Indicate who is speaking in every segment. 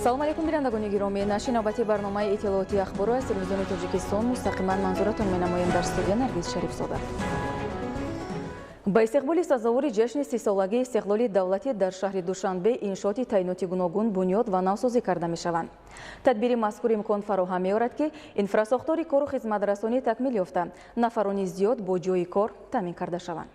Speaker 1: Ассалому алайкум, бинандагони гиромӣ. Нашри навбати барномаи иттилоотии Ахборро аз Телевизиони Тоҷикистон мустақиман манзуратон менамоем. Дар студия Наргиз Шарифзода. Ба истиқболи сазовори ҷашни 30-солагии истиқлоли давлатӣ дар шаҳри Душанбе иншооти таъиноти гуногун бунёд ва навсозӣ карда мешаванд. Тадбири мазкур имкон фароҳам меорад, ки инфрасохтори кору хизматрасонӣ такмил ёфта, нафарони зиёд бо ҷойи кор таъмин карда шаванд.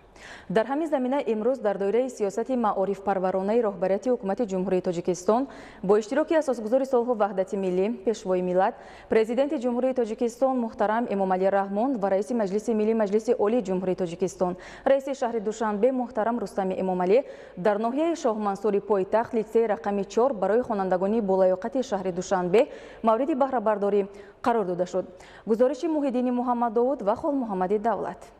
Speaker 1: Дар ҳамин замина имрӯз дар доираи сиёсати маорифпарваронаи роҳбарияти Ҳукумати Ҷумҳурии Тоҷикистон бо иштироки асосгузори сулҳу ваҳдати миллӣ, Пешвои миллат, Президенти Ҷумҳурии Тоҷикистон муҳтарам Эмомалӣ Раҳмон ва раиси Маҷлиси Миллӣ Маҷлиси Олии Ҷумҳурии Тоҷикистон, раиси шаҳри Душанбе муҳтарам Рустами Эмомалӣ дар ноҳияи Шоҳмансури пойтахт литсеи рақами 4 барои хонандагони болаёқати шаҳри Душанбе мавриди баҳрабардорӣ қарор дода шуд. Гузориши Муҳиддини Муҳаммаддовуд ва Холмуҳаммади Давлат.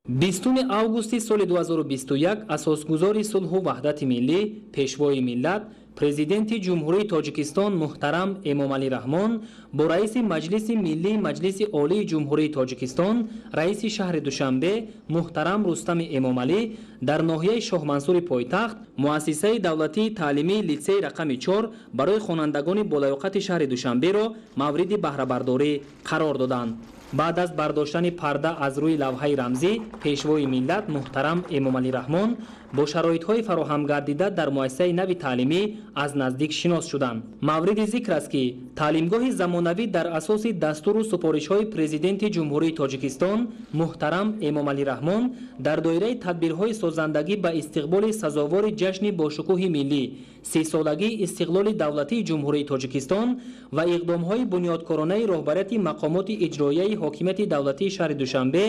Speaker 2: 20 августи соли 2021 асосгузори сулҳу ваҳдати миллӣ, Пешвои миллат, Президенти Ҷумҳурии Тоҷикистон муҳтарам Эмомалӣ Раҳмон бо раиси Маҷлиси Миллии Маҷлиси Олии Ҷумҳурии Тоҷикистон, раиси шаҳри Душанбе муҳтарам Рустами Эмомалӣ дар ноҳияи Шоҳмансури пойтахт муассисаи давлатии таълимии литсеи рақами 4 барои хонандагони болаёқати шаҳри Душанберо мавриди баҳрабардорӣ қарор доданд. Баъд аз бардоштани парда аз рӯи лавҳаи рамзӣ, Пешвои миллат муҳтарам Эмомалӣ Раҳмон бо шароитҳои фароҳамгардида дар муассисаи нави таълимӣ аз наздик шинос шуданд. Мавриди зикр аст, ки таълимгоҳи замонавӣ дар асоси дастуру супоришҳои Президенти Ҷумҳурии Тоҷикистон муҳтарам Эмомалӣ Раҳмон дар доираи тадбирҳои созандагӣ ба истиқболи сазовори ҷашни бошукӯҳи миллӣ, 30-солагии истиқлоли давлатии Ҷумҳурии Тоҷикистон ва иқдомҳои бунёдкоронаи роҳбарияти мақомоти иҷроияи ҳокимияти давлатии шаҳри Душанбе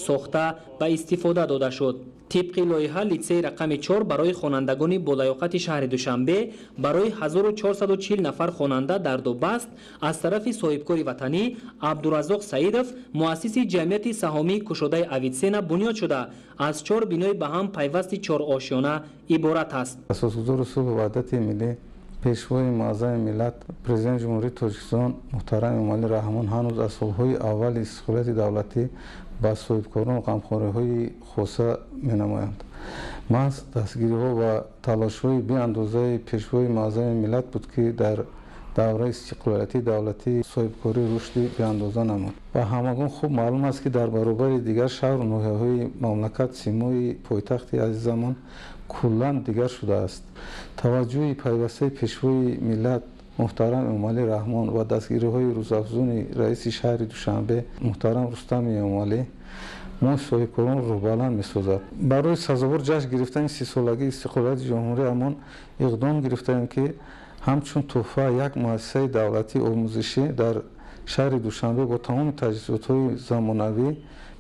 Speaker 2: сохта ба истифода дода шуд. Тибқи лоиҳа, литсеи рақами 4 барои хонандагони болаёқати шаҳри Душанбе барои 1440 нафар хонанда дар ду баст аз тарафи соҳибкори ватанӣ Абдураззоқ Саидов, муассиси ҷамъияти саҳомии кушодаи Авитсена бунёд шуда, аз чор бинои ба ҳам пайвасти чорошёна иборат аст.
Speaker 3: Асосгузори сулҳу ваҳдати миллӣ, Пешвои муаззами миллат, Президенти Ҷумҳурии Тоҷикистон муҳтарам Эмомалӣ Раҳмон ҳанӯз аз солҳои аввали истиқлолияти давлатӣ ба соҳибкорон ғамхориҳои хоса менамоянд. Маҳз дастгириҳо ва талошҳои беандозаи Пешвои муаззами миллат буд, ки дар давраи истиқлолияти давлатӣ соҳибкорӣ рушди беандоза намуд. Ба ҳамагон хуб маълум аст, ки дар баробари дигар шаҳру ноҳияҳои мамлакат симои пойтахти азизамон куллан дигар шудааст. Таваҷҷӯҳи пайвастаи Пешвои миллат муҳтарам Эмомалӣ Раҳмон ва дастгириҳои рӯзафзуни раиси шаҳри Душанбе муҳтарам Рустами Эмомалӣ мо соҳибкоронро рӯҳбаланд месозад. Барои сазовор ҷашн гирифтани 30-солагии истиқлолияти ҷумҳуриямон иқдом гирифтаем, ки ҳамчун тӯҳфа як муассисаи давлатии омӯзишӣ дар шаҳри Душанбе бо тамоми таҷҳизотҳои замонавӣ,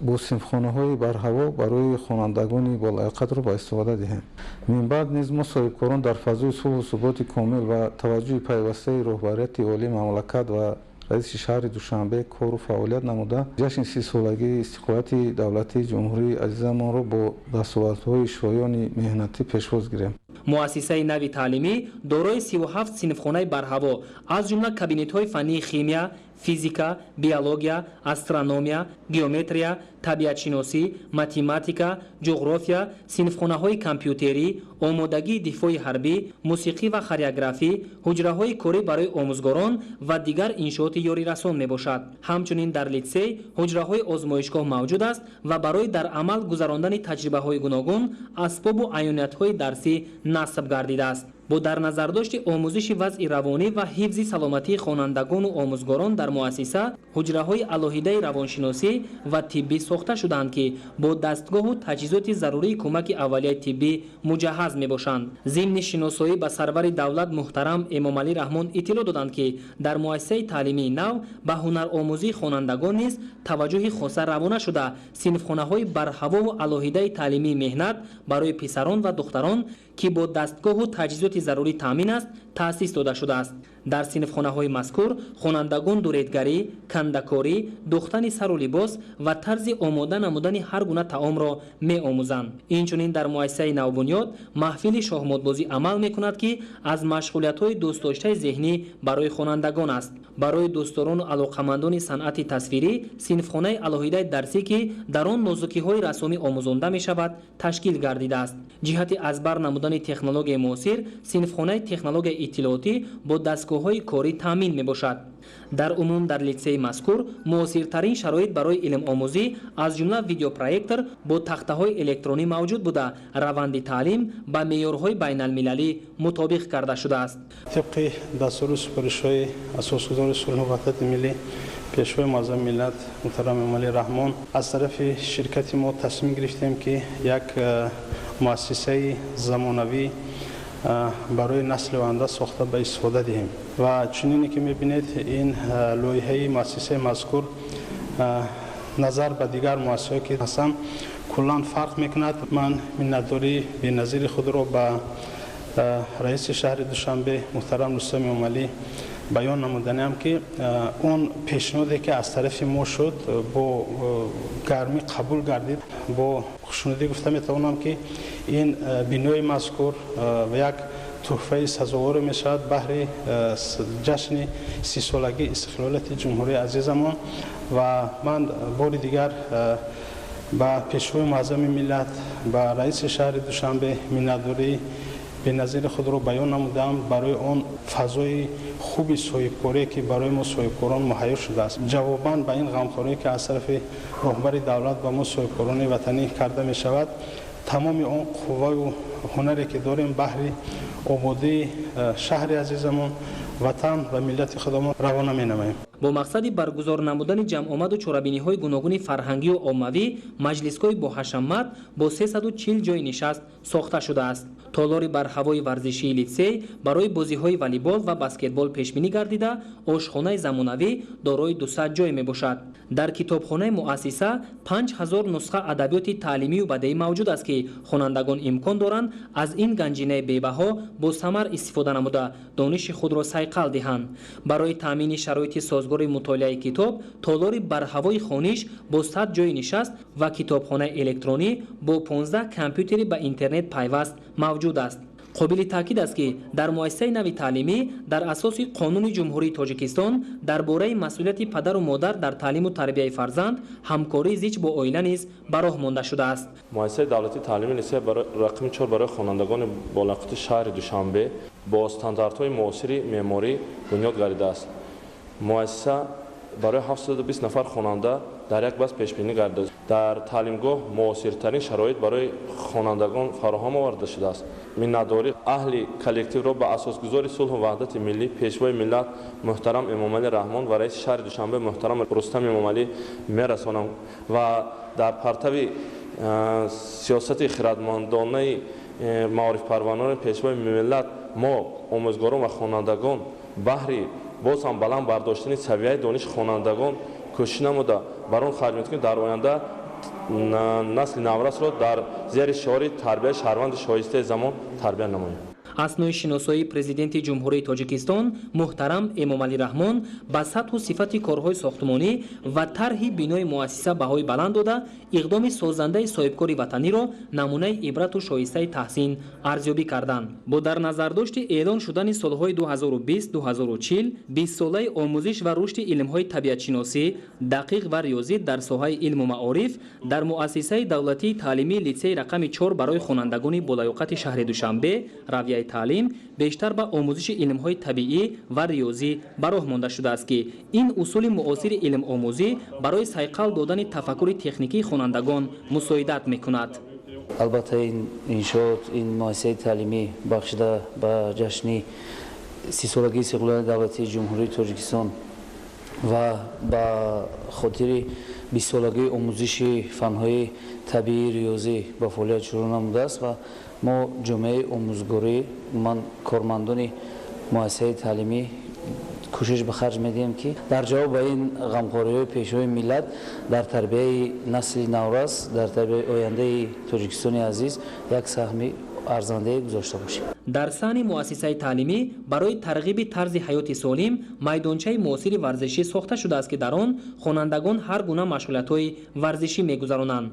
Speaker 3: бо синфхонаҳои барҳаво барои хонандагони болаёқатро ба истифода диҳем. Минбаъд низ мо соҳибкорон дар фазои сулҳу суботи комил ва таваҷҷӯҳи пайвастаи роҳбарияти олии мамлакат ва раиси шаҳри Душанбе кору фаъолият намуда, ҷашни 30-солагии истиқлолияти давлатии ҷумҳурии азизамонро бо дастовардҳои шоёни меҳнатӣ пешвоз гирем.
Speaker 2: Муассисаи нави таълимӣ дорои 37 синфхонаи барҳаво, аз ҷумла кабинетҳои фаннии химия, физика, биология, астрономия, геометрия, табиатшиносӣ, математика, ҷуғрофия, синфхонаҳои компютерӣ, омодагии дифои ҳарбӣ, мусиқӣ ва хореографӣ, ҳуҷраҳои корӣ барои омӯзгорон ва дигар иншооти ёрирасон мебошад. Ҳамчунин дар литсей ҳуҷраҳои озмоишгоҳ мавҷуд аст ва барои дар амал гузарондани таҷрибаҳои гуногун асбобу аёниятҳои дарсӣ насб гардидааст. Бо дар назардошти омӯзиши вазъи равонӣ ва ҳифзи саломатии хонандагону омӯзгорон дар муассиса ҳуҷраҳои алоҳидаи равоншиносӣ ва тиббӣ сохта шудаанд, ки бо дастгоҳу таҷҳизоти зарурии кӯмаки аввалияи тиббӣ муҷаҳҳаз мебошанд. Зимни шиносоӣ ба сарвари давлат муҳтарам Эмомалӣ Раҳмон иттилоъ доданд, ки дар муассисаи таълимии нав ба ҳунаромӯзии хонандагон низ таваҷҷӯҳи хоса равона шуда, синфхонаҳои барҳавову алоҳидаи таълимии меҳнат барои писарон ва духтарон, ки бо дастгоҳу таҷҳизоти зарурӣ таъмин аст, таъсис дода шудааст. Дар синфхонаҳои мазкур хонандагон дуредгарӣ, кандакорӣ, духтани сару либос ва тарзи омода намудани ҳар гуна таомро меомӯзанд. Инчунин дар муассисаи навбунёд маҳфили шоҳмотбозӣ амал мекунад, ки аз машғулиятҳои дӯстдоштаи зеҳнӣ барои хонандагон аст. Барои дӯстдорону алоқамандони санъати тасвирӣ синфхонаи алоҳидаи дарсӣ, ки дар он нозукиҳои рассомӣ омӯзонда мешавад, ташкил гардидааст. Ҷиҳати аз бар намудани технологияи муосир синфхонаи технологияи иттилоотӣ бо дастгоҳҳои корӣ таъмин мебошад. Дар умум дар литсейи мазкур муосиртарин шароит барои илмомӯзӣ, аз ҷумла видеопроектор бо тахтаҳои электронӣ мавҷуд буда, раванди таълим ба меъёрҳои байналмилалӣ мутобиқ карда шудааст.
Speaker 4: Тибқи дастуру супоришҳои асосгузори сулҳу ваҳдати миллӣ, Пешвои муаззами миллат муҳтарам Эмомалӣ Раҳмон, аз тарафи ширкати мо тасмим гирифтем, ки як муассисаи замонавӣ барои насли оянда сохта ба истифода диҳем. Ва чунине ки мебинед, ин лоиҳаи муассисаи мазкур назар ба дигар муассисаҳое ки ҳастанд, куллан фарқ мекунад. Ман миннатдории беназири худро ба раиси шаҳри Душанбе муҳтарам Рустам Эмомалӣ баён намуданиам, ки он пешниҳоде ки аз тарафи мо шуд, бо гармӣ қабул гардид. Бо хушнудӣ гуфта метавонам, ки ин бинои мазкур як тӯҳфаи сазоворе мешавад баҳри ҷашни 30-солагии истиқлолияти ҷумҳурии азизамон. Ва ман бори дигар ба Пешвои муаззами миллат, ба раиси шаҳри Душанбе миннатдории беназири худро баён намудам барои он фазои хуби соҳибкорие, ки барои мо соҳибкорон муҳайё шудааст. Ҷавобан ба ин ғамхорие, ки аз тарафи роҳбари давлат ба мо соҳибкорони ватанӣ карда мешавад, тамоми он қувваю ҳунаре ки дорем, баҳри ободии шаҳри азизамон, ватан ва миллати худамон равона менамоем.
Speaker 2: Бо мақсади баргузор намудани ҷамъомаду чорабиниҳои гуногуни фарҳангию оммавӣ маҷлисгоҳи боҳашамат бо 340 ҷойи нишаст сохта шудааст. Толори барҳавои варзишии литсей барои бозиҳои волейбол ва баскетбол пешбинӣ гардида, ошхонаи замонавӣ дорои 200 ҷой мебошад. Дар китобхонаи муассиса 5000 нусха адабиёти таълимию бадеӣ мавҷуд аст, ки хонандагон имкон доранд аз ин ганҷинаи бебаҳо бо самар истифода намуда, дониши худро сайқал диҳанд. Барои таъмини шароити созгори мутолиаи китоб толори барҳавои хониш бо 100 ҷойи нишаст ва китобхонаи электронӣ бо 15 компютери ба интернет пайваст мавҷуд аст. Қобили таъкид аст, ки дар муассисаи нави таълимӣ дар асоси Қонуни Ҷумҳурии Тоҷикистон дар бораи масъулияти падару модар дар таълиму тарбияи фарзанд ҳамкории зич бо оила низ ба роҳ монда шудааст.
Speaker 5: Муассисаи давлатии таълимии литсей рақами 4 барои хонандагони болаёқати шаҳри Душанбе бо стандартҳои муосири меъморӣ бунёд гардидааст. Муассиса барои 720 нафар хонанда дар як баст пешбинӣ гардидааст. Дар таълимгоҳ муосиртарин шароит барои хонандагон фароҳам оварда шудааст. Миннатдорӣ аҳли коллективро ба асосгузори сулҳу ваҳдати миллӣ, Пешвои миллат муҳтарам Эмомалӣ Раҳмон ва раиси шаҳри Душанбе муҳтарам Рустам Эмомалӣ мерасонам ва дар партави сиёсати хирадмандонаи маорифпарварони Пешвои миллат мо омӯзгорон ва хонандагон баҳри боз ҳам баланд бардоштани савияи дониши хонандагон кӯшиш намуда, бар он харҷ мекунем, дар оянда насли наврасро дар зери шиори тарбияи шаҳрванди шоистаи замон тарбия намоем.
Speaker 2: Аснои шиносоии Президенти Ҷумҳурии Тоҷикистон муҳтарам Эмомалӣ Раҳмон ба сатҳу сифати корҳои сохтмонӣ ва тарҳи бинои муассиса баҳои баланд дода, иқдоми созандаи соҳибкори ватаниро намунаи ибрату шоистаи таҳсин арзёбӣ карданд. Бо дар назардошти эълон шудани солҳои 2020-2040 бистсолаи омӯзиш ва рушди илмҳои табиатшиносӣ, дақиқ ва риёзӣ дар соҳаи илму маориф, дар муассисаи давлатии таълимии литсеи рақами 4 барои хонандагони болаёқати шаҳри Душанбе равияи таълим бештар ба омӯзиши илмҳои табиӣ ва риёзӣ ба роҳ монда шудааст, ки ин усули муосири илмомӯзӣ барои сайқал додани тафаккури техникии хонандагон мусоидат мекунад.
Speaker 6: Албатта, ин иншоот, ин муассисаи таълимӣ бахшида ба ҷашни 30-солагии истиқлолияти давлатии Ҷумҳурии Тоҷикистон ва ба хотири 20-солагии омӯзиши фанҳои табиии риёзӣ ба фаъолият шурӯъ намудааст ва мо, ҷомеаи омӯзгорӣ, ман кормандони муассисаи таълимӣ, кӯшиш ба харҷ медиҳем, ки дар ҷавоб ба ин ғамхориҳои Пешвои миллат дар тарбияи насли наврас, дар тарбияи ояндаи Тоҷикистони азиз як саҳми арзандае гузошта бошем.
Speaker 2: Дар саҳни муассисаи таълимӣ барои тарғиби тарзи ҳаёти солим майдончаи муосири варзишӣ сохта шудааст, ки дар он хонандагон ҳар гуна машғулиятҳои варзишӣ мегузаронанд.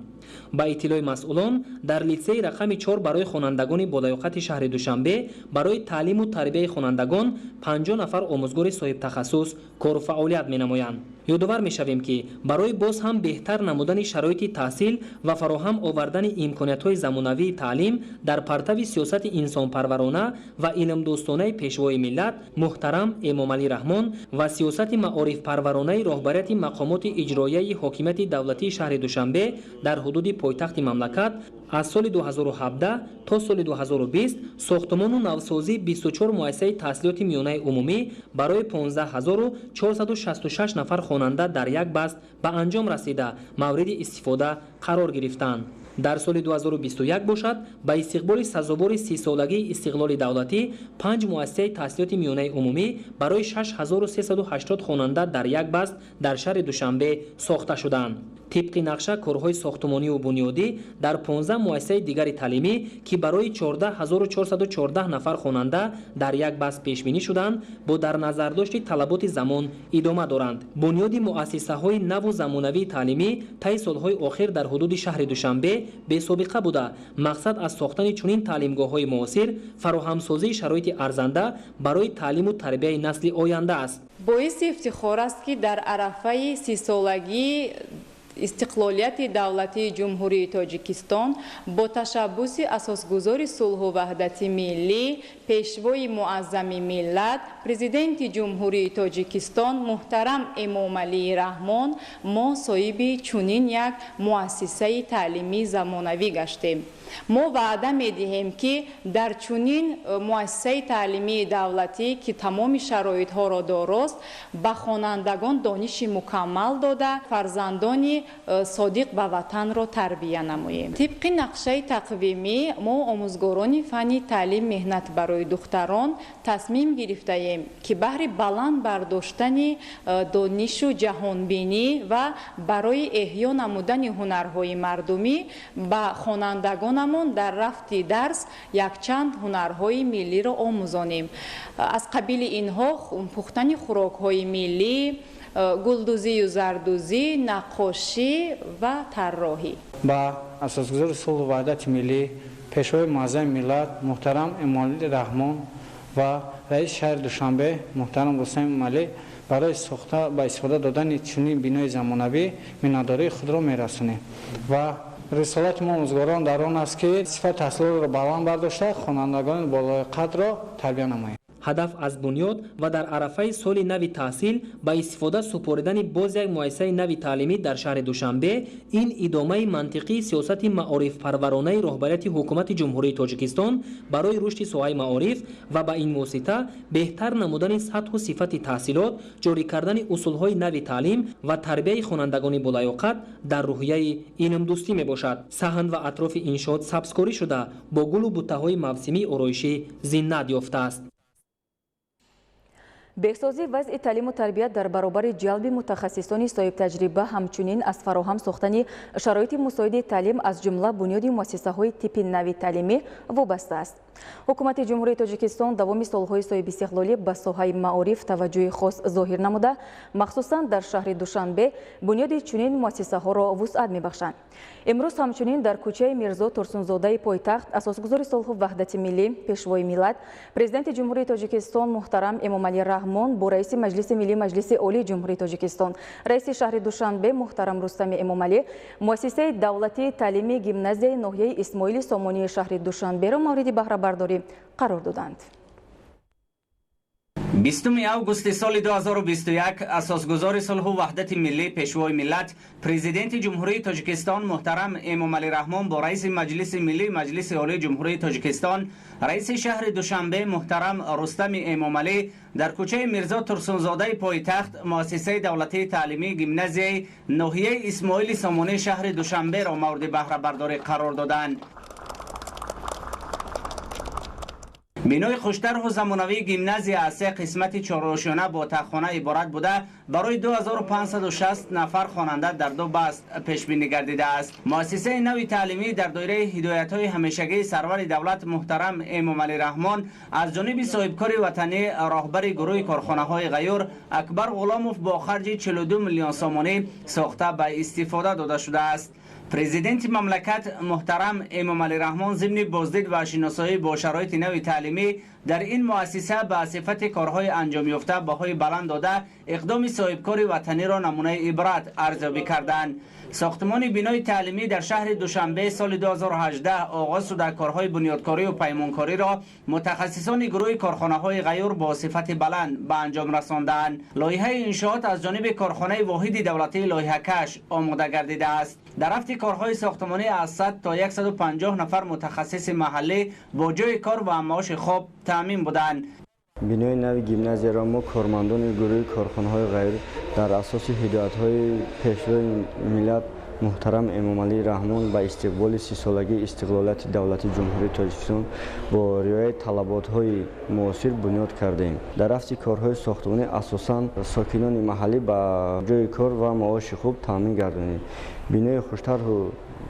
Speaker 2: Ба иттилои масъулон, дар литсеи рақами 4 барои хонандагони болаёқати шаҳри Душанбе барои таълиму тарбияи хонандагон 50 нафар омӯзгори соҳибтахассус кору фаъолият менамоянд. Ёдовар мешавем, ки барои боз ҳам беҳтар намудани шароити таҳсил ва фароҳам овардани имкониятҳои замонавии таълим дар партави сиёсати инсонпарварона ва илмдӯстонаи Пешвои миллат муҳтарам Эмомалӣ Раҳмон ва сиёсати маорифпарваронаи роҳбарияти мақомоти иҷроияи ҳокимияти давлатии шаҳри Душанбе дар ҳудуди пойтахти мамлакат аз соли 2017 то соли 2020 сохтумону навсозии 24 муассисаи таҳсилоти миёнаи умумӣ барои 15466 нафар хонанда дар як баст ба анҷом расида, мавриди истифода қарор гирифтанд. Дар соли 2021 бошад, ба истиқболи сазовори 30-солагии истиқлоли давлатӣ 5 муассисаи таҳсилоти миёнаи умумӣ барои 6380 хонанда дар як баст дар шаҳри Душанбе сохта шуданд. Тибқи нақша, корҳои сохтумониву бунёдӣ дар 15 муассисаи дигари таълимӣ, ки барои 14414 нафар хонанда дар як баст пешбинӣ шуданд, бо дар назардошти талаботи замон идома доранд. Бунёди муассисаҳои наву замонавии таълимӣ таи солҳои охир дар ҳудуди шаҳри Душанбе бесобиқа буда, мақсад аз сохтани чунин таълимгоҳҳои муосир фароҳамсозии шароити арзанда барои таълиму тарбияи насли оянда аст.
Speaker 7: Боиси ифтихор аст, ки дар арафаи 30-солагии истиқлолияти давлатии Ҷумҳурии Тоҷикистон бо ташаббуси асосгузори сулҳу ваҳдати миллӣ, Пешвои муаззами миллат, Президенти Ҷумҳурии Тоҷикистон муҳтарам Эмомалӣ Раҳмон мо соҳиби чунин як муассисаи таълимии замонавӣ гаштем. Мо ваъда медиҳем, ки дар чунин муассисаи таълимии давлатӣ, ки тамоми шароитҳоро дорост, ба хонандагон дониши мукаммал дода, фарзандони содиқ ба ватанро тарбия намоем. Тибқи нақшаи тақвимӣ мо, омӯзгорони фанни таълим меҳнат барои духтарон, тасмим гирифтаем, ки баҳри баланд бардоштани донишу ҷаҳонбинӣ ва барои эҳё намудани ҳунарҳои мардумӣ ба хонандагонамон дар рафти дарс якчанд ҳунарҳои миллиро омӯзонем. Аз қабили инҳо пухтани хӯрокҳои миллӣ, гулдӯзию зардӯзӣ, наққошӣ ва тарроҳӣ.
Speaker 8: Ба асосгузори сулҳу ваҳдати миллӣ, Пешвои муаззами миллат муҳтарам Эмомалӣ Раҳмон ва раиси шаҳри Душанбе муҳтарам Рустам Эмомалӣ барои сохта ба истифода додани чунин бинои замонавӣ миннатдории худро мерасонем ва рисолати мо, омӯзгорон, дар он аст, ки сифати таҳсилотро баланд бардошта, хонандагони болоқадро тарбия намоем.
Speaker 2: Ҳадаф аз бунёд ва дар арафаи соли нави таҳсил ба истифода супоридани боз як муассисаи нави таълимӣ дар шаҳри Душанбе ин идомаи мантиқии сиёсати маорифпарваронаи роҳбарияти ҳукумати Ҷумҳурии Тоҷикистон барои рушди соҳаи маориф ва ба ин восита беҳтар намудани сатҳу сифати таҳсилот, ҷорӣ кардани усулҳои нави таълим ва тарбияи хонандагони болаёқат дар рӯҳияи илмдӯстӣ мебошад. Саҳн ва атрофи иншоот сабзкорӣ шуда, бо гулу буттаҳои мавсимии ороишӣ зиннат ёфтааст.
Speaker 1: Беҳсозии вазъи таълиму тарбият дар баробари ҷалби мутахассисони соҳибтаҷриба, ҳамчунин аз фароҳам сохтани шароити мусоиди таълим, аз ҷумла бунёди муассисаҳои типи нави таълимӣ вобаста аст. Ҳукумати Ҷумҳурии Тоҷикистон давоми солҳои соҳибистиқлолӣ ба соҳаи маориф таваҷҷӯҳи хос зоҳир намуда, махсусан дар шаҳри Душанбе бунёди чунин муассисаҳоро вусъат мебахшанд. Имрӯз ҳамчунин дар кӯчаи Мирзо Турсунзодаи пойтахт асосгузори сулҳу ваҳдати миллӣ, Пешвои миллат, Президенти Ҷумҳурии Тоҷикистон муҳтарам Эмомалӣ Раҳмон бо раиси Маҷлиси Миллии Маҷлиси Олии Ҷумҳурии Тоҷикистон, раиси шаҳри Душанбе муҳтарам Рустами Эмомалӣ муассисаи давлатии таълимии гимназияи ноҳияи Исмоили Сомонии шаҳри Душанберо мавриди баҳрабардорӣ қарор доданд.
Speaker 9: 20 августи соли 2021 асосгузори сулҳу ваҳдати миллӣ, Пешвои миллат, Президенти Ҷумҳурии Тоҷикистон муҳтарам Эмомалӣ Раҳмон бо раиси Маҷлиси Миллии Маҷлиси Олии Ҷумҳурии Тоҷикистон, раиси шаҳри Душанбе муҳтарам Рустами Эмомалӣ дар кӯчаи Мирзо Турсунзодаи пойтахт муассисаи давлатии таълимии гимназияи ноҳияи Исмоили Сомонии шаҳри Душанберо мавриди баҳрабардорӣ қарор доданд. Бинои хуштарҳу замонавии гимназия аз се қисмати чорошёна бо таххона иборат буда, барои 2560 нафар хонанда дар ду баст пешбинӣ гардидааст. Муассисаи нави таълимӣ дар доираи ҳидоятҳои ҳамешагии сарвари давлат муҳтарам Эмомалӣ Раҳмон аз ҷониби соҳибкори ватанӣ, роҳбари гурӯҳи корхонаҳои Ғаюр Акбар Ғуломов бо харҷи 42 миллион сомонӣ сохта ба истифода дода шудааст. Президенти мамлакат муҳтарам Эмомалӣ Раҳмон зимни боздид ва шиносоӣ бо шароити нави таълимӣ дар ин муассиса ба сифати корҳои анҷомёфта баҳои баланд дода, иқдоми соҳибкори ватаниро намунаи ибрат арзёбӣ карданд. Сохтмони бинои таълимӣ дар шаҳри Душанбе соли 2018 оғоз шуда, корҳои бунёдкорию паймонкориро мутахассисони гурӯҳи корхонаҳои Ғаюр бо сифати баланд ба анҷом расондаанд. Лоиҳаи иншоот аз ҷониби корхонаи воҳиди давлатии лоиҳакаш омода гардидааст. Дар рафти корҳои сохтмонӣ аз 100 то 150 нафар мутахассиси маҳаллӣ бо ҷои кор ва маоши хуб таъмин буданд.
Speaker 10: Бинои нави гимназияро мо, кормандони гурӯҳи корхонаҳои Ғаюр, дар асоси ҳидоятҳои пешвои миллат муҳтарам Эмомалӣ Раҳмон ба истиқболи 30-солагии истиқлолияти давлатии Ҷумҳурии Тоҷикистон бо риояи талаботҳои муосир бунёд кардаем. Дар рафти корҳои сохтмонӣ асосан сокинони маҳаллӣ ба ҷои кор ва маоши хуб таъмин гардонид. Бинои хуштарҳу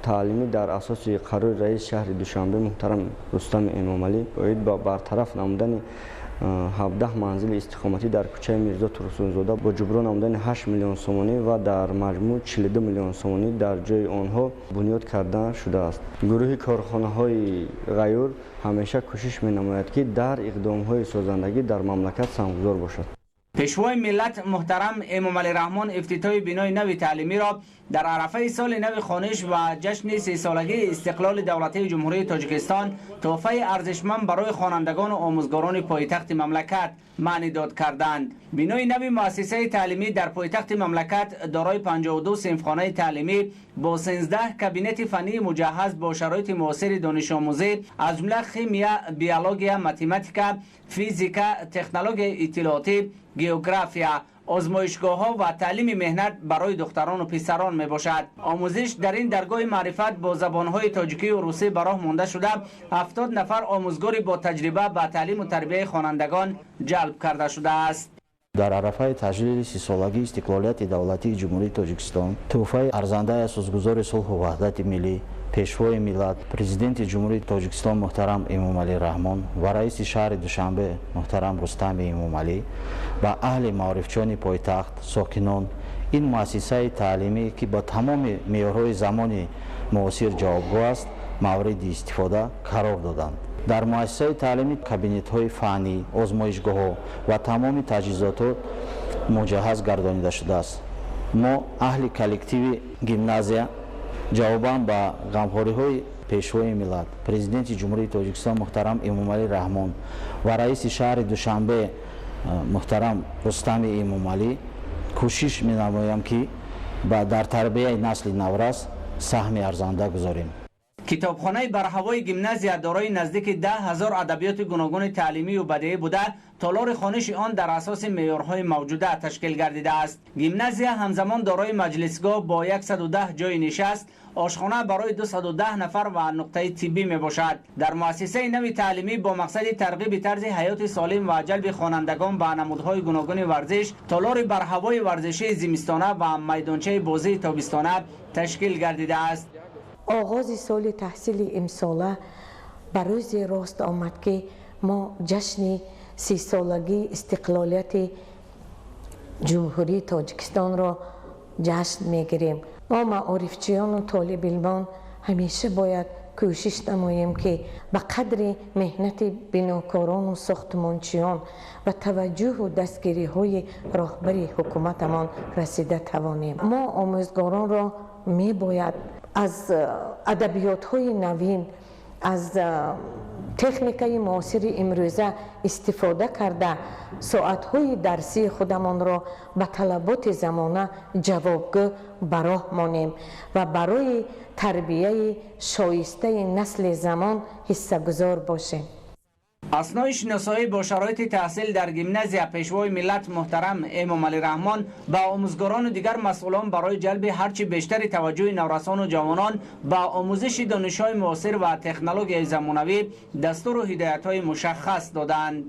Speaker 10: таълимӣ дар асоси қарори раиси шаҳри Душанбе муҳтарам Рустами Эмомалӣ оид ба бартараф намудани 17 манзили истиқоматӣ дар кӯчаи Мирзо Турсунзода бо ҷуброн намудани 8 миллион сомонӣ ва дар маҷмӯъ 42 миллион сомонӣ дар ҷои онҳо бунёд карда шудааст. Гурӯҳи корхонаҳои Ғаюр ҳамеша кӯшиш менамояд, ки дар иқдомҳои созандагӣ дар мамлакат саҳмгузор бошад.
Speaker 9: Пешвои миллат муҳтарам Эмомалӣ Раҳмон ифтитоҳи бинои нави таълимиро дар арафаи соли нави хониш ва ҷашни 30-солагии истиқлоли давлатии Ҷумҳурии Тоҷикистон тӯҳфаи арзишманд барои хонандагону омӯзгорони пойтахти мамлакат маънидод карданд. Бинои нави муассисаи таълимӣ дар пойтахти мамлакат дорои 52 синфхонаи таълимӣ бо 13 кабинети фаннии муҷаҳҳаз бо шароити муосири донишомӯзӣ, аз ҷумла химия, биология, математика, физика, технологияи иттилоотӣ, география, озмоишгоҳҳо ва таълими меҳнат барои духтарону писарон мебошад. Омӯзиш дар ин даргоҳи маърифат бо забонҳои тоҷикию русӣ ба роҳ монда шуда, 70 нафар омӯзгори бо таҷриба ба таълиму тарбияи хонандагон ҷалб карда шудааст.
Speaker 11: Дар арафаи таҷлили 30-солагии истиқлолияти давлатии Ҷумҳурии Тоҷикистон тӯҳфаи арзандаи асосгузори сулҳу ваҳдати миллӣ, пешвои миллат, Президенти Ҷумҳурии Тоҷикистон муҳтарам Эмомалӣ Раҳмон ва раиси шаҳри Душанбе муҳтарам Рустами Эмомалӣ ба аҳли маорифчони пойтахт, сокинон ин муассисаи таълимӣ, ки ба тамоми меъёрҳои замони муосир ҷавобгӯ аст, мавриди истифода қарор доданд. Дар муассисаи таълимӣ кабинетҳои фаннӣ, озмоишгоҳҳо ва тамоми таҷҳизотҳо муҷаҳҳаз гардонида шудааст. Мо, аҳли коллективи гимназия, ҷавобан ба ғамхориҳои пешвои миллат, Президенти Ҷумҳурии Тоҷикистон муҳтарам Эмомалӣ Раҳмон ва раиси шаҳри Душанбе муҳтарам Рустами Эмомалӣ, кӯшиш менамоям, ки дар тарбияи насли наврас саҳми арзанда гузорем.
Speaker 9: Китобхонаи барҳавои гимназия дорои наздики 10 000 адабиёти гуногуни таълимию бадеӣ буда, толори хониши он дар асоси меъёрҳои мавҷуда ташкил гардидааст. Гимназия ҳамзамон дорои маҷлисгоҳ бо 110 ҷои нишаст, ошхона барои 210 нафар ва нуқтаи тиббӣ мебошад. Дар муассисаи нави таълимӣ бо мақсади тарғиби тарзи ҳаёти солим ва ҷалби хонандагон ба намудҳои гуногуни варзиш толори барҳавои варзишии зимистона ва майдончаи бозии тобистона ташкил гардидааст.
Speaker 12: Оғози соли таҳсили имсола ба рӯзе рост омад, ки мо ҷашни 30-солагии истиқлолияти Ҷумҳурии Тоҷикистонро ҷашн мегирем. Мо, маорифчиёну толибилмон, ҳамеша бояд кӯшиш намоем, ки ба қадри меҳнати бинокорону сохтмончиён ва таваҷҷӯҳу дастгириҳои роҳбари ҳукуматамон расида тавонем. Мо омӯзгоронро мебояд аз адабиётҳои навин, аз техникаи муосири имрӯза истифода карда, соатҳои дарсии худамонро ба талаботи замона ҷавобгӯ ба роҳ монем ва барои тарбияи шоистаи насли замон ҳиссагузор бошем.
Speaker 9: Аснои шиносоӣ бо шароити таҳсил дар гимназия Пешвои миллат муҳтарам Эмомалӣ Раҳмон ба омӯзгорону дигар масъулон барои ҷалби ҳарчи бештари таваҷҷӯҳи наврасону ҷавонон ба омӯзиши донишҳои муосир ва технологияи замонавӣ дастуру ҳидоятҳои мушаххас доданд.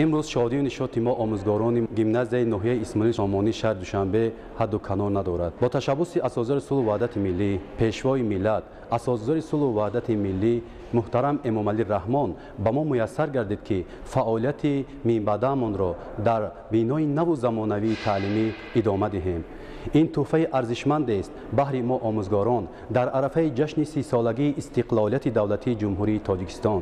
Speaker 13: Имрӯз шодию нишоти мо, омӯзгорони гимназияи ноҳияи Исмоили Сомонӣ, шаҳри Душанбе, ҳадду канор надорад. Бо ташаббуси Асосгузори сулҳу ваҳдати миллӣ, Пешвои миллат, Асосгузори сулҳу ваҳдати миллӣ муҳтарам Эмомалӣ Раҳмон ба мо муяссар гардид, ки фаъолияти минбаъдаамонро дар бинои наву замонавии таълимӣ идома диҳем. Ин тӯҳфаи арзишмандест баҳри мо, омӯзгорон, дар арафаи ҷашни 30-солагии истиқлолияти давлатии Ҷумҳурии Тоҷикистон.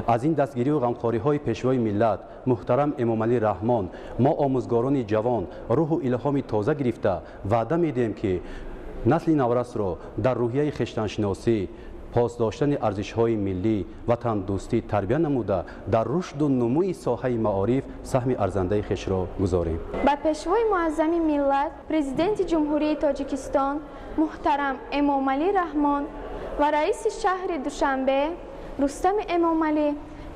Speaker 13: Аз ин дастгирию ғамхориҳои Пешвои миллат муҳтарам Эмомалӣ Раҳмон мо, омӯзгорони ҷавон, рӯҳу илҳоми тоза гирифта, ваъда медиҳем, ки насли наврасро дар рӯҳияи хештаншиносӣ, пос доштани арзишҳои миллӣ, ватандӯстӣ тарбия намуда, дар рушду нумӯи соҳаи маориф саҳми арзандаи хешро гузорем.
Speaker 14: Ба Пешвои муаззами миллат, Президенти Ҷумҳурии Тоҷикистон муҳтарам Эмомалӣ Раҳмон ва раиси шаҳри Душанбе Рустами Эмомалӣ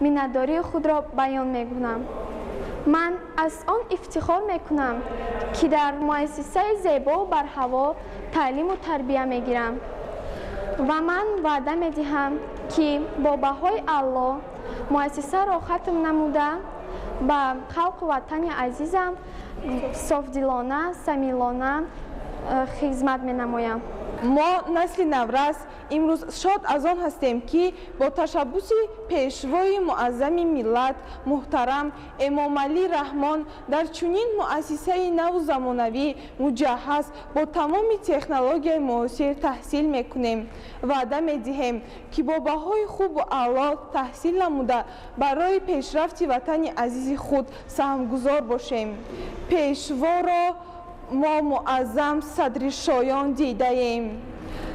Speaker 14: миннатдории худро баён мекунам. Ман аз он ифтихор мекунам, ки дар муассисаи зебову барҳаво таълиму тарбия мегирам, ва ман ваъда медиҳам, ки бо баҳои аъло муассисаро хатм намуда, ба халқу ватани азизам софдилона, самимона хизмат менамоям.
Speaker 15: Мо, насли наврас, имрӯз шод аз он ҳастем, ки бо ташаббуси Пешвои муаззами миллат муҳтарам Эмомалӣ Раҳмон дар чунин муассисаи наву замонавӣ, муҷаҳҳаз бо тамоми технологияи муосир таҳсил мекунем. Ваъда медиҳем, ки бо баҳои хубу аъло таҳсил намуда, барои пешрафти ватани азизи худ саҳмгузор бошем. Пешворо мо муаззам садри шоён дидаем,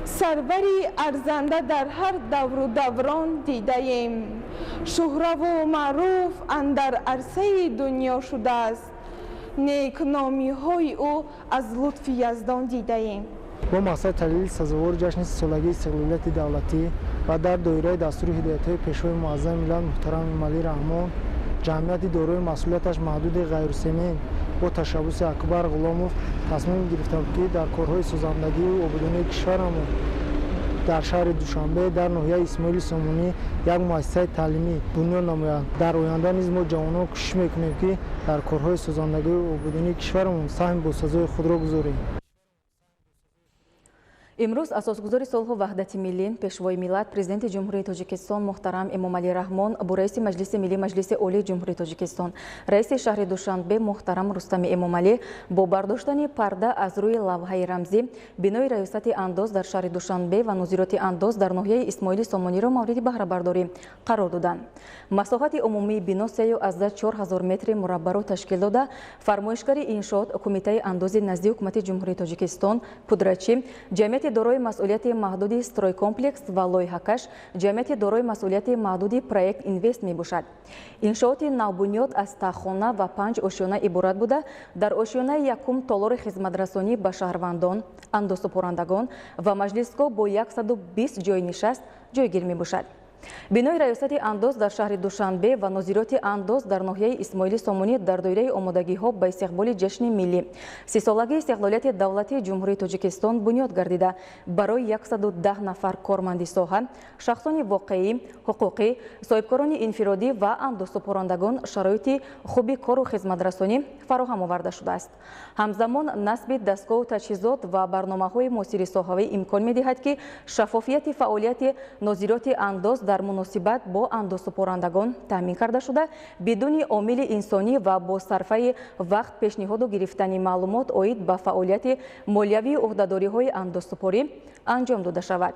Speaker 15: сарвари арзанда дар ҳар давру даврон дидаем. Шӯҳраву маъруф андар арсаи дунё шудааст, некномиҳои ӯ аз лутфи Яздон дидаем.
Speaker 16: Бо мақсади таҷлили сазовори ҷашни 30-солагии истиқлолияти давлатӣ ва дар доираи дастури ҳидоятҳои Пешвои муаззами миллат муҳтарам Эмомалӣ Раҳмон, ҷамъияти дорои масъулияташ маҳдуди «Ғайрусемин» бо ташаббуси Акбар Ғуломов тасмим гирифта буд, ки дар корҳои созандагию ободонии кишварамон дар шаҳри Душанбе, дар ноҳияи Исмоили Сомонӣ як муассисаи таълимӣ бунёд намоянд. Дар оянда низ мо, ҷавонон, кӯшиш мекунем, ки дар корҳои созандагию ободонии кишварамон саҳми босазои худро гузорем.
Speaker 1: Имрӯз Асосгузори сулҳу ваҳдати миллӣ, Пешвои миллат, Президенти Ҷумҳурии Тоҷикистон муҳтарам Эмомалӣ Раҳмон бо раиси Маҷлиси Миллӣ Маҷлиси Олии Ҷумҳурии Тоҷикистон, раиси шаҳри Душанбе муҳтарам Рустами Эмомалӣ бо бардоштани парда аз рӯи лавҳаи рамзӣ бинои Раёсати андоз дар шаҳри Душанбе ва Нозироти андоз дар ноҳияи Исмоили Сомониро мавриди баҳрабардорӣ қарор доданд. Масоҳати умумии бино 3,4 ҳазор метри мураббаъро ташкил дода, фармоишгари иншоот Кумитаи андози назди Ҳукумати Ҷумҳурии Тоҷикистон, пудрачи ҷамъияти дорои масъулияти маҳдуди «Стройкомплекс» ва лоиҳакаш ҷамъияти дорои масъулияти маҳдуди «Проект Инвест» мебошад. Иншооти навбунёд аз таҳхона ва панҷ ошёна иборат буда, дар ошёнаи якум толори хизматрасонӣ ба шаҳрвандон, андозсупорандагон ва маҷлисгоҳ бо 120 ҷойи нишаст ҷойгир мебошад. Бинои Раёсати андоз дар шаҳри Душанбе ва Нозироти андоз дар ноҳияи Исмоили Сомонӣ дар доираи омодагиҳо ба истиқболи ҷашни миллӣ, 30-солагии истиқлолияти давлатии Ҷумҳурии Тоҷикистон бунёд гардида, барои 110 нафар корманди соҳа, шахсони воқеӣ, ҳуқуқӣ, соҳибкорони инфиродӣ ва андозсупорандагон шароити хуби кору хизматрасонӣ фароҳам оварда шудааст. Ҳамзамон насби дастгоҳу таҷҳизот ва барномаҳои муосири соҳавӣ имкон медиҳад, ки шаффофияти фаъолияти Нозироти андоз дар муносибат бо андозсупорандагон таъмин карда шуда, бидуни омили инсонӣ ва бо сарфаи вақт пешниҳоду гирифтани маълумот оид ба фаъолияти молиявии ӯҳдадориҳои андозсупорӣ анҷом дода шавад.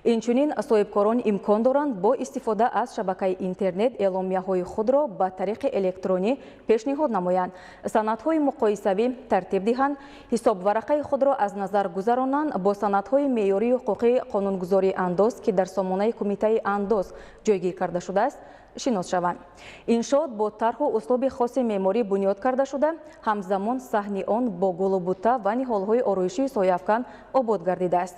Speaker 1: Инчунин соҳибкорон имкон доранд бо истифода аз шабакаи интернет эъломияҳои худро ба тариқи электронӣ пешниҳод намоянд, санадҳои муқоисавӣ тартиб диҳанд, ҳисобварақаи худро аз назар гузаронанд, бо санадҳои меъёрии ҳуқуқии қонунгузории андоз, ки дар сомонаи Кумитаи андоз ҷойгир карда шудааст, Шинос шаванд. Иншоот бо тарҳу услуби хоси меъморӣ бунёд карда шуда, ҳамзамон саҳни он бо гулу бута ва ниҳолҳои ороишии сояафкан обод гардидааст.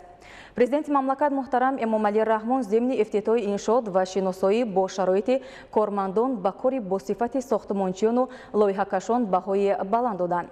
Speaker 1: Президенти мамлакат муҳтарам Эмомалӣ Раҳмон зимни ифтитоҳи иншоот ва шиносоӣ бо шароити кормандон ба кори босифати сохтмончиёну лоиҳакашон баҳои баланд доданд.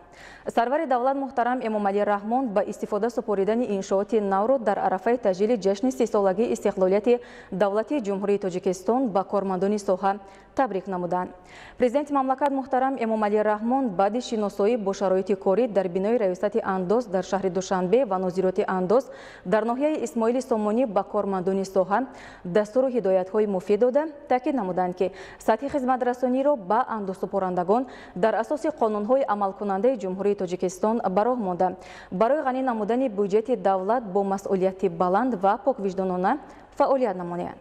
Speaker 1: Сарвари давлат муҳтарам Эмомалӣ Раҳмон ба истифода супоридани иншооти навро дар арафаи таҷлили ҷашни сисолагии истиқлолияти давлатии Ҷумҳурии Тоҷикистон ба кормандони соҳа табрик намуданд. Президенти мамлакат муҳтарам Эмомалӣ Раҳмон баъди шиносоӣ бо шароити корӣ дар бинои раёсати андоз дар шаҳри Душанбе ва нозироти андоз дар ноҳияи Исмоили Сомонӣ ба кормандони соҳа дастуру ҳидоятҳои муфид дода, таъкид намуданд, ки сатҳи хизматрасониро ба андозсупорандагон дар асоси қонунҳои амалкунандаи Ҷумҳурии Тоҷикистон ба роҳ монда, барои ғанӣ намудани бюҷети давлат бо масъулияти баланд ва поквиҷдонона фаъолият намоянд.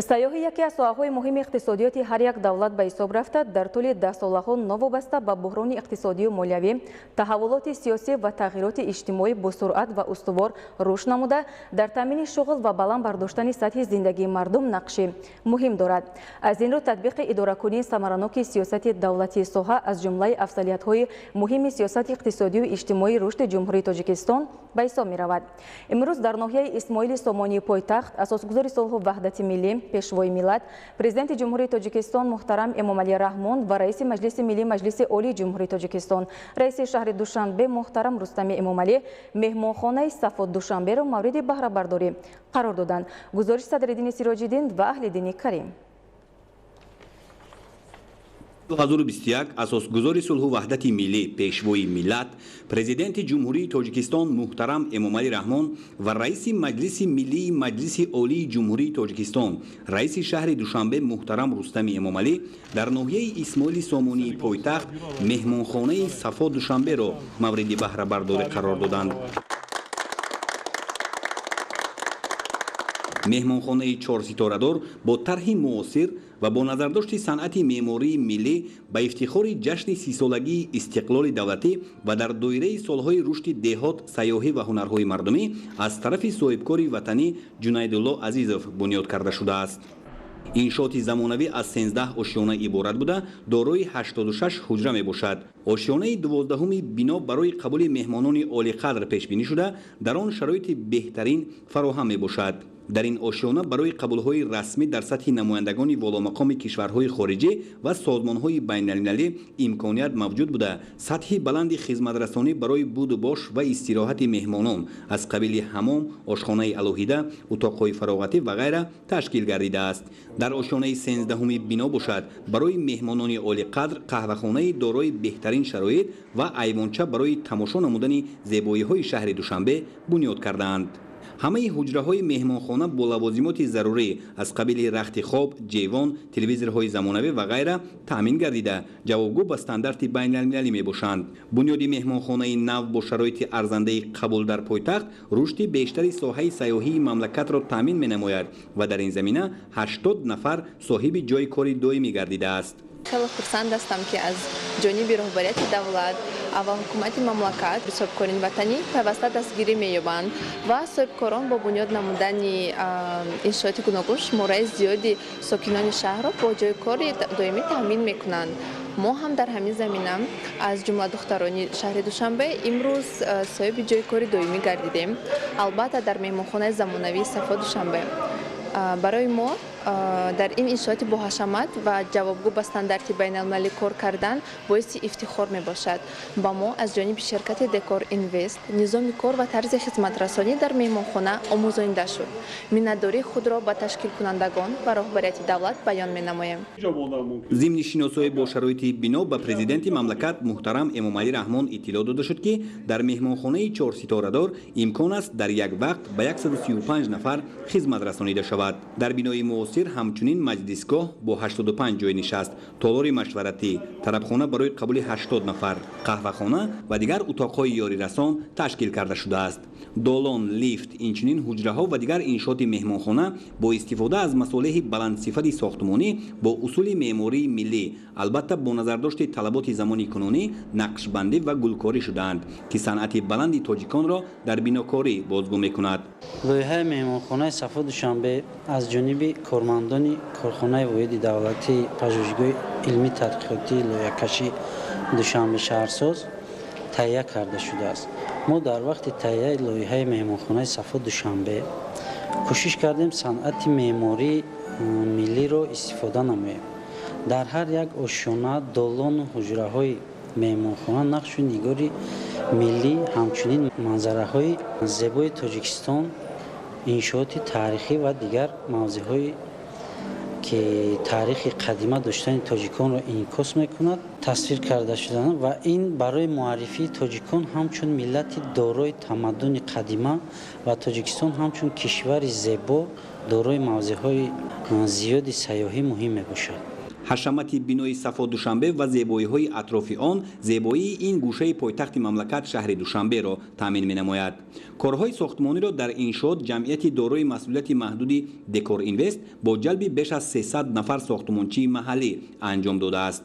Speaker 1: Сайёҳӣ яке аз соҳаҳои муҳими иқтисодиёти ҳар як давлат ба ҳисоб рафта, дар тӯли даҳсолаҳо новобаста ба буҳрони иқтисодию молиявӣ, таҳаввулоти сиёсӣ ва тағйироти иҷтимоӣ бо суръат ва устувор рушд намуда, дар таъмини шуғл ва баланд бардоштани сатҳи зиндагии мардум нақши муҳим дорад. Аз ин рӯ татбиқи идоракунии самараноки сиёсати давлатии соҳа аз ҷумлаи афзалиятҳои муҳими сиёсати иқтисодию иҷтимоии рушди Ҷумҳурии Тоҷикистон ба ҳисоб меравад. Имрӯз дар ноҳияи Исмоили Сомонии пойтахт асосгузори сулҳу ваҳдати миллӣ, Пешвои миллат, Президенти Ҷумҳурии Тоҷикистон муҳтарам Эмомалӣ Раҳмон ва раиси Маҷлиси Миллии Маҷлиси Олии Ҷумҳурии Тоҷикистон, раиси шаҳри Душанбе муҳтарам Рустами Эмомалӣ меҳмонхонаи Сафо Душанберо мавриди баҳрабардорӣ қарор доданд. Гузориши Садриддини Сироҷиддин ва Аҳлиддини Карим.
Speaker 17: 2021 асосгузори сулҳу ваҳдати миллӣ, Пешвои миллат, Президенти Ҷумҳурии Тоҷикистон муҳтарам Эмомалӣ Раҳмон ва раиси Маҷлиси Миллии Маҷлиси Олии Ҷумҳурии Тоҷикистон, раиси шаҳри Душанбе муҳтарам Рустами Эмомалӣ дар ноҳияи Исмоили Сомонии пойтахт меҳмонхонаи Сафо Душанберо мавриди баҳрабардорӣ қарор доданд. Меҳмонхонаи чорситорадор бо тарҳи муосир ва бо назардошти санъати меъмории миллӣ ба ифтихори ҷашни сисолагии истиқлоли давлатӣ ва дар доираи солҳои рушди деҳот, сайёҳӣ ва ҳунарҳои мардумӣ аз тарафи соҳибкори ватанӣ Ҷунайдулло Азизов бунёд карда шудааст. Иншооти замонавӣ аз 13 ошёна иборат буда, дорои 86 ҳуҷра мебошад. Ошёнаи 12-уми бино барои қабули меҳмонони олиқадр пешбинӣ шуда, дар он шароити беҳтарин фароҳам мебошад. Дар ин ошёна барои қабулҳои расмӣ дар сатҳи намояндагони воломақоми кишварҳои хориҷӣ ва созмонҳои байналмилалӣ имконият мавҷуд буда, сатҳи баланди хизматрасонӣ барои буду бош ва истироҳати меҳмонон аз қабили ҳамом, ошхонаи алоҳида, утоқҳои фароғатӣ ва ғайра ташкил гардидааст. Дар ошёнаи 13-уми бино бошад, барои меҳмонони олиқадр қаҳвахонаи дорои беҳтарин шароит ва айвонча барои тамошо намудани зебоиҳои шаҳри Душанбе бунёд кардаанд. Ҳамаи ҳуҷраҳои меҳмонхона бо лавозимоти зарурӣ аз қабили рахти хоб, ҷевон, телевизорҳои замонавӣ ва ғайра таъмин гардида, ҷавобгӯ ба стандарти байналмилалӣ мебошанд. Бунёди меҳмонхонаи нав бо шароити арзандаи қабул дар пойтахт рушди бештари соҳаи сайёҳии мамлакатро таъмин менамояд ва дар ин замина 80 нафар соҳиби ҷойи кори доимӣ гардидааст.
Speaker 18: Хеле хурсанд ҳастам, ки аз ҷониби роҳбарияти давлат ва ҳукумати мамлакат соҳибкорони ватанӣ пайваста дастгирӣ меёбанд ва соҳибкорон бо бунёд намудани иншооти гуногун шумораи зиёди сокинони шаҳрро бо ҷойи кори доимӣ таъмин мекунанд. Мо ҳам дар ҳамин замина аз ҷумла духтарони шаҳри Душанбе имрӯз соҳиби ҷойи кори доимӣ гардидем. Албатта, дар меҳмонхонаи замонавии Сафо Душанбе. Барои мо дар ин иншооти боҳашамат ва ҷавобгӯ ба стандарти байналмилалӣ кор кардан боиси ифтихор мебошад. Ба мо аз ҷониби ширкати Декор Инвест низоми кор ва тарзи хизматрасонӣ дар меҳмонхона омӯзонида шуд. Миннатдории худро ба ташкилкунандагон ва роҳбарияти давлат баён менамоем.
Speaker 17: Зимни шиносоӣ бо шароити бино ба президенти мамлакат муҳтарам Эмомалӣ Раҳмон иттилоъ дода шуд, ки дар меҳмонхонаи чорситорадор имкон аст дар як вақт ба 135 нафар хизмат расонида шавад. Дар бинои муосир ҳамчунин маҷлисгоҳ бо 85 ҷой нишаст, толори машваратӣ, тарабхона барои қабули 80 нафар, қаҳвахона ва дигар утоқҳои ёрирасон ташкил карда шудааст. Долон, лифт, инчунин ҳуҷраҳо ва дигар иншооти меҳмонхона бо истифода аз масолеҳи баландсифати сохтмонӣ бо усули меъмории миллӣ, албатта бо назардошти талаботи замони кунунӣ, нақшбандӣ ва гулкорӣ шудаанд, ки санъати баланди тоҷиконро дар бинокорӣ бозгӯ мекунад.
Speaker 8: Лоиҳаи меҳмонхонаи Сафо Душанбе аз ҷониби
Speaker 19: Кормандони корхонаи воҳиди давлатии пажӯҳишгоҳи илмии тадқиқотии лоиҳакаши Душанбе шаҳрсоз таҳия карда шудааст. Мо дар вақти таҳияи лоиҳаи меҳмонхонаи Сафо Душанбе кӯшиш кардем санъати меъмории миллиро истифода намоем. Дар ҳар як ошёна, долону ҳуҷраҳои меҳмонхона нақшу нигори миллӣ, ҳамчунин манзараҳои зебои Тоҷикистон, иншооти таърихӣ ва дигар мавзеъҳое ки таърихи қадима доштани тоҷиконро инъикос мекунад, тасвир карда шуданд ва ин барои муаррифии тоҷикон ҳамчун миллати дорои тамаддуни қадима ва Тоҷикистон ҳамчун кишвари зебо дорои мавзеъҳои зиёди сайёҳӣ муҳим мебошад.
Speaker 17: Ҳашамати бинои Сафо Душанбе ва зебоиҳои атрофи он зебоии ин гӯшаи пойтахти мамлакат шаҳри Душанберо таъмин менамояд. Корҳои сохтмониро дар иншоот ҷамъияти дорои масъулияти маҳдуди Декор Инвест бо ҷалби беш аз 300 нафар сохтмончии маҳаллӣ анҷом додааст.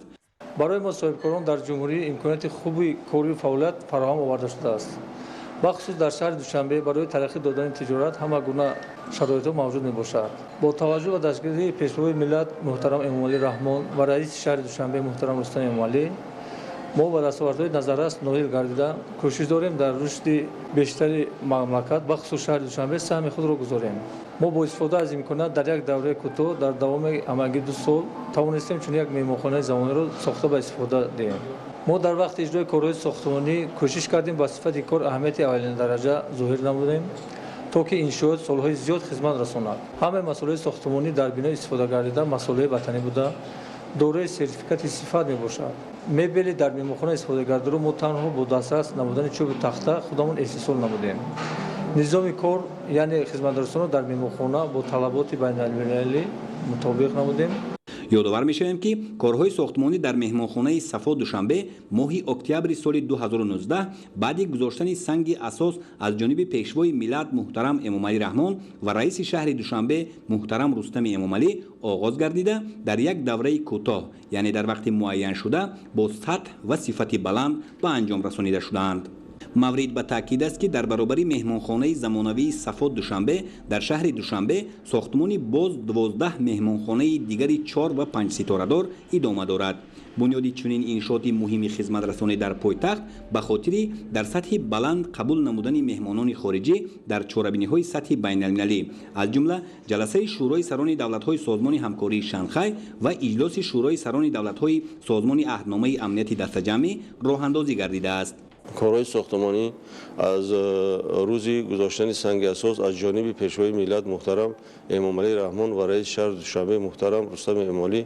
Speaker 20: Барои мо соҳибкорон дар ҷумҳурӣ имконияти хуби корию фаъолият фароҳам оварда шудааст. Бахусус дар шаҳри Душанбе барои тараққӣ додани тиҷорат ҳама гуна шароитҳо мавҷуд мебошад. Бо таваҷҷӯҳ ба дастгирии Пешвои миллат муҳтарам Эмомалӣ Раҳмон ва раиси шаҳри Душанбе муҳтарам Рустам Эмомалӣ мо ба дастовардҳои назаррас ноил гардида кӯшиш дорем дар рушди бештари мамлакат, бахусус шаҳри Душанбе, саҳми худро гузорем. Мо бо истифода аз имконият дар як давраи кӯтоҳ, дар давоми ҳамагӣ 2 сол, тавонистем чунин як меҳмонхонаи замониро сохта ба истифода диҳем. Мо дар вақти иҷрои корҳои сохтмонӣ кӯшиш кардем ба сифати кор аҳамияти аввалиндараҷа зоҳир намудем, то ки иншоот солҳои зиёд хизмат расонад. Ҳамаи масолеҳи сохтмонӣ дар бино истифода гардида масолеҳи ватанӣ буда, дорои сертификати сифат мебошад. Мебели дар меҳмонхона истифода гардидаро мо танҳо бо дастрас намудани чӯби тахта худамон истеҳсол намудем. Низоми кор, яъне хизматрасониро дар меҳмонхона бо талаботи байналмилалӣ мутобиқ намудем.
Speaker 17: Ёдовар мешавем, ки корҳои сохтмонӣ дар меҳмонхонаи Сафо Душанбе моҳи октябри соли 2019 баъди гузоштани санги асос аз ҷониби Пешвои миллат муҳтарам Эмомалӣ Раҳмон ва раиси шаҳри Душанбе муҳтарам Рустами Эмомалӣ оғоз гардида, дар як давраи кӯтоҳ, яъне дар вақти муайяншуда, бо сатҳ ва сифати баланд ба анҷом расонида шудаанд. Маврид ба таъкид аст, ки дар баробари меҳмонхонаи замонавии Сафо Душанбе дар шаҳри Душанбе сохтмони боз 12 меҳмонхонаи дигари 4 ва 5 ситорадор идома дорад. Бунёди чунин иншооти муҳими хизматрасонӣ дар пойтахт ба хотири дар сатҳи баланд қабул намудани меҳмонони хориҷӣ дар чорабиниҳои сатҳи байналмилалӣ, аз ҷумла ҷаласаи Шӯрои сарони давлатҳои Созмони ҳамкории Шанхай ва иҷлоси Шӯрои сарони давлатҳои Созмони аҳдномаи амнияти дастаҷамъӣ роҳандозӣ гардидааст.
Speaker 21: Корҳои сохтмонӣ аз рӯзи гузоштани санги асос аз ҷониби Пешвои миллат муҳтарам Эмомалӣ Раҳмон ва раиси шаҳри Душанбе муҳтарам Рустам Эмомалӣ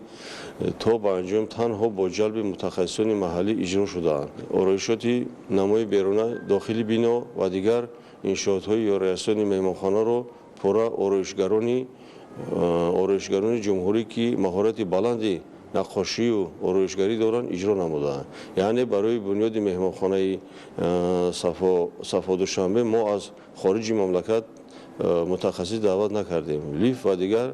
Speaker 21: то ба анҷом танҳо бо ҷалби мутахассисони маҳаллӣ иҷро шудаанд. Ороишоти намои беруна, дохили бино ва дигар иншоотҳои ёрирасони меҳмонхонаро пурра ороишгарони ҷумҳурӣ, ки маҳорати баланди наққошию ороишгарӣ доранд, иҷро намудаанд. Яъне барои бунёди меҳмонхонаи Сафо Душанбе мо аз хориҷи мамлакат мутахассис даъват накардем. Лифт ва дигар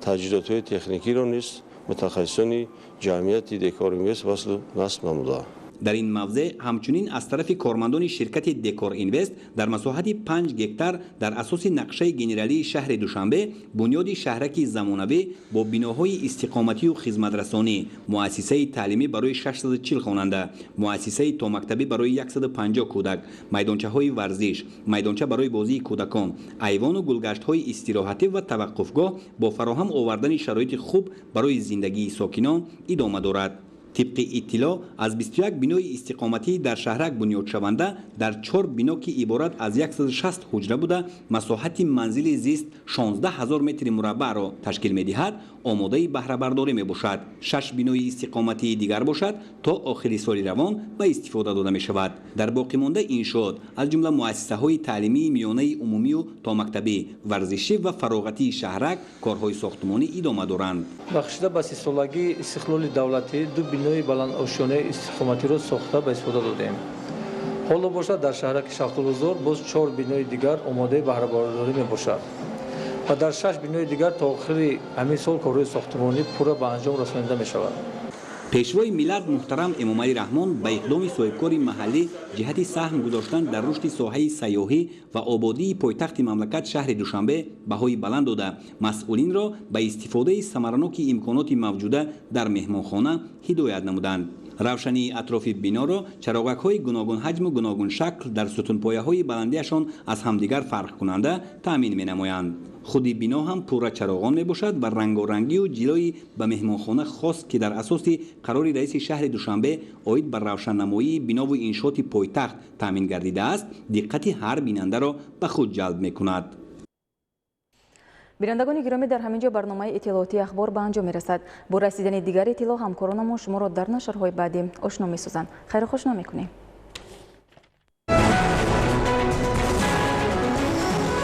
Speaker 21: таҷҳизотҳои техникиро низ мутахассисони ҷамъияти Декор Инвест васлу насб намудаанд.
Speaker 17: Дар ин мавзеъ ҳамчунин аз тарафи кормандони ширкати Декор Инвест дар масоҳати 5 гектар дар асоси нақшаи генералии шаҳри Душанбе бунёди шаҳраки замонавӣ бо биноҳои истиқоматию хизматрасонӣ, муассисаи таълимӣ барои 640 хонанда, муассисаи томактабӣ барои 150 кӯдак, майдончаҳои варзиш, майдонча барои бозии кӯдакон, айвону гулгаштҳои истироҳатӣ ва таваққуфгоҳ бо фароҳам овардани шароити хуб барои зиндагии сокинон идома дорад. Тибқи иттилоъ, аз 21 бинои истиқоматӣ дар шаҳрак бунёдшаванда дар 4 бино, ки иборат аз 160 ҳуҷра буда, масоҳати манзили зист 16 ҳазор метри мураббаъро ташкил медиҳад, омодаи баҳрабардорӣ мебошад. 6 бинои истиқоматии дигар бошад, то охири соли равон ба истифода дода мешавад. Дар боқимонда иншоот, аз ҷумла муассисаҳои таълимии миёнаи умумию томактабӣ, варзишӣ ва фароғатии шаҳрак корҳои сохтмонӣ идома доранд.
Speaker 20: Бахшида ба 30-солагии истиқлоли давлатӣ 2 бинои баландошёнаи истиқоматиро сохта ба истифода додем. Ҳоло бошад, дар шаҳраки Шафтолузор боз 4 бинои дигар омодаи баҳрабардорӣ мебошад ва дар 6 бинои дигар то охири ҳамин сол корҳои сохтмонӣ пурра ба анҷом расонида мешавад.
Speaker 17: Пешвои миллат муҳтарам Эмомалӣ Раҳмон ба иқдоми соҳибкори маҳаллӣ ҷиҳати саҳм гузоштан дар рушди соҳаи сайёҳӣ ва ободии пойтахти мамлакат шаҳри Душанбе баҳои баланд дода, масъулинро ба истифодаи самараноки имконоти мавҷуда дар меҳмонхона ҳидоят намуданд. Равшании атрофи биноро чароғакҳои гуногунҳаҷму гуногуншакл дар сутунпояҳои баландиашон аз ҳамдигар фарқкунанда таъмин менамоянд. Худи бино ҳам пурра чароғон мебошад ва рангорангию ҷилои ба меҳмонхона хос, ки дар асоси қарори раиси шаҳри Душанбе оид ба равшаннамоии бинову иншооти пойтахт таъмин гардидааст, диққати ҳар бинандаро ба худ ҷалб мекунад.
Speaker 1: Бинандагони гиромӣ, дар ҳамин ҷо барномаи иттилоотии ахбор ба анҷом мерасад. Бо расидани дигар иттилоъ ҳамкоронамон шуморо дар нашрҳои баъдӣ ошно месозанд. Хайру хуш намекунем.